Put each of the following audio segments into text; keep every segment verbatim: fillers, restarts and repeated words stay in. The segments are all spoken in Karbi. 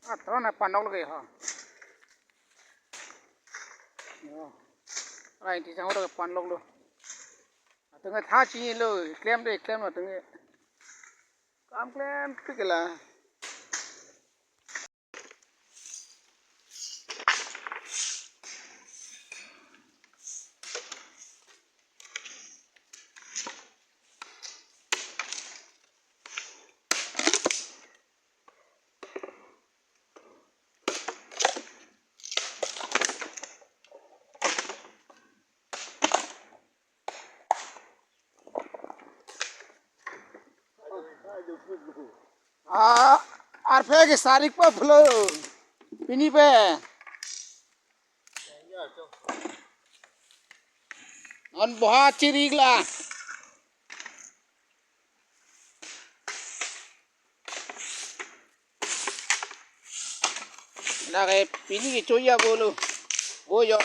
Ah, tron a panlok lo ke ha. Yo. Rai ti sang lo panlok lo. Atung tha chinilo, klem de, klem lo atung. Kam klempik la. Ah, arphe ke sarik pa pulo. Pini pe. An boha chirik la. Lake pini ke choya bolo. Boyo.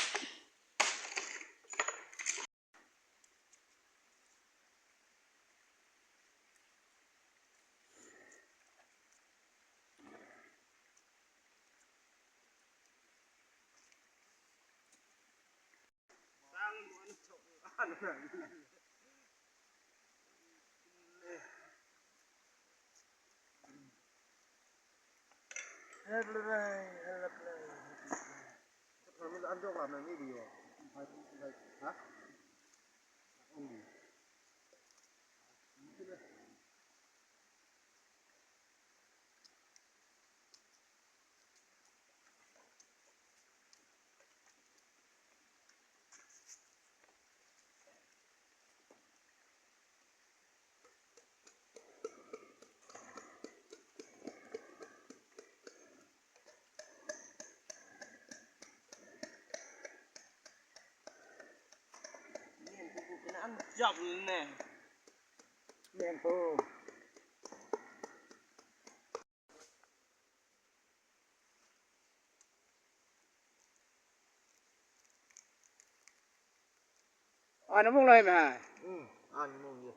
Anamung lai ma. Hmm, anamung ye.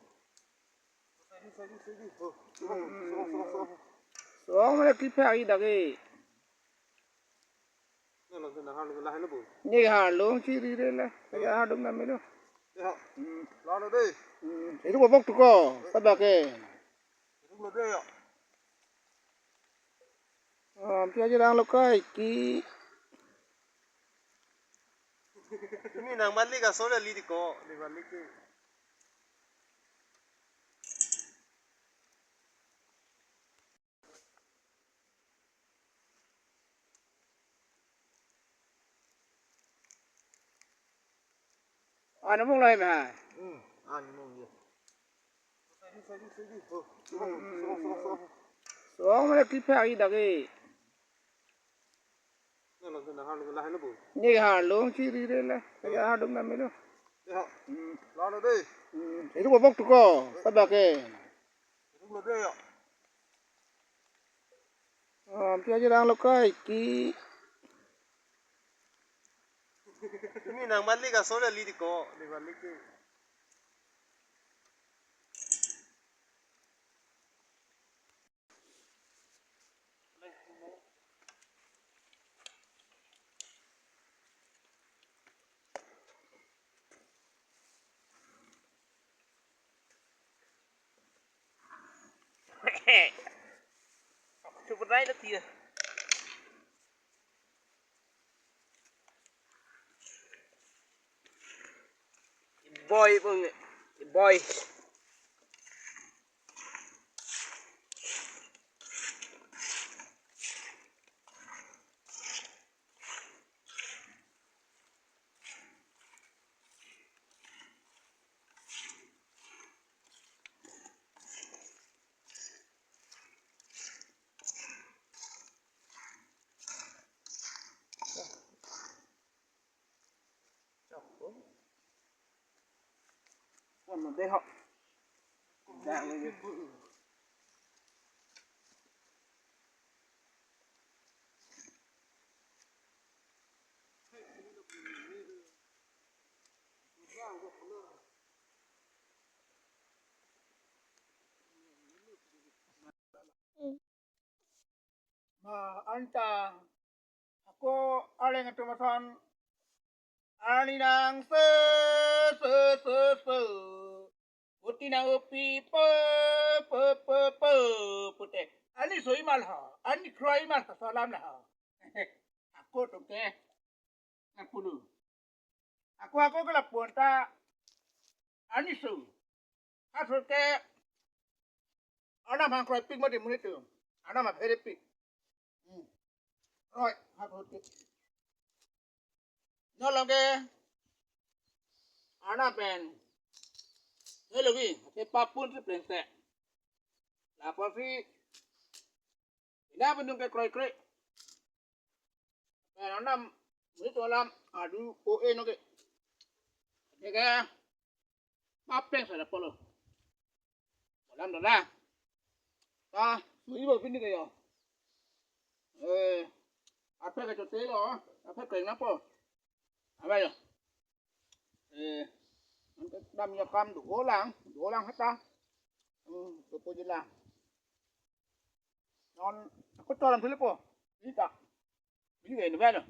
Song mana klipha i dagi. Ni harlung chiri re la. Ya harlung na melo. Ya. Hmm. Lalo dei. Hmm. Itu bobok tu ko. Sabak ke. Itu lo dei ya. Ah, piaji rang lo kai ki. Ini nang malik asal ya li di ko, di malik ke. Anamung lai ma. Hmm, anamung ye. Song mana klipha i dagi. Ni harlung chiri re la. Ya harlung na melo. Ya. Hmm. Lalo dei. Hmm. Itu bobok tu ko. Sabak ke. Itu lo dei ya. Ah, piaji rang lo kai ki. Ini nang malik asal ya li di ko, di malik ke. Chup rai na tia. Boy pun, boy. Ma anta ako arleng atum ason arni nang se se se se. Kuti nang upi pe pe pe pe pute. Arni soi mal ha, arni kroi mal ha, salam la ha. Ako atum ke nang pulu. Ako ako ke lapu anta arni so. Asol ke Arnam hang kroipik mati monit atum. Arnam apherepik. Hmm. Kroi, ha kroipik. Non along ke Arnam pen helo vi, ke papun si plengse. Lapusi ina penung ke kroikre. Pen Arnam monit alam adu o e no ke. Ke ke paplengse la polo. Alam dola. Ta, sui bo pini ke yo. Eh, aphe ke chote lo, aphe ke na po. Aba yo. Eh, dam ya kam dolang, dolang hata. Hmm, to po jela. Non, ako tolan thule po. Ini ta. Ini ke ini ba lo.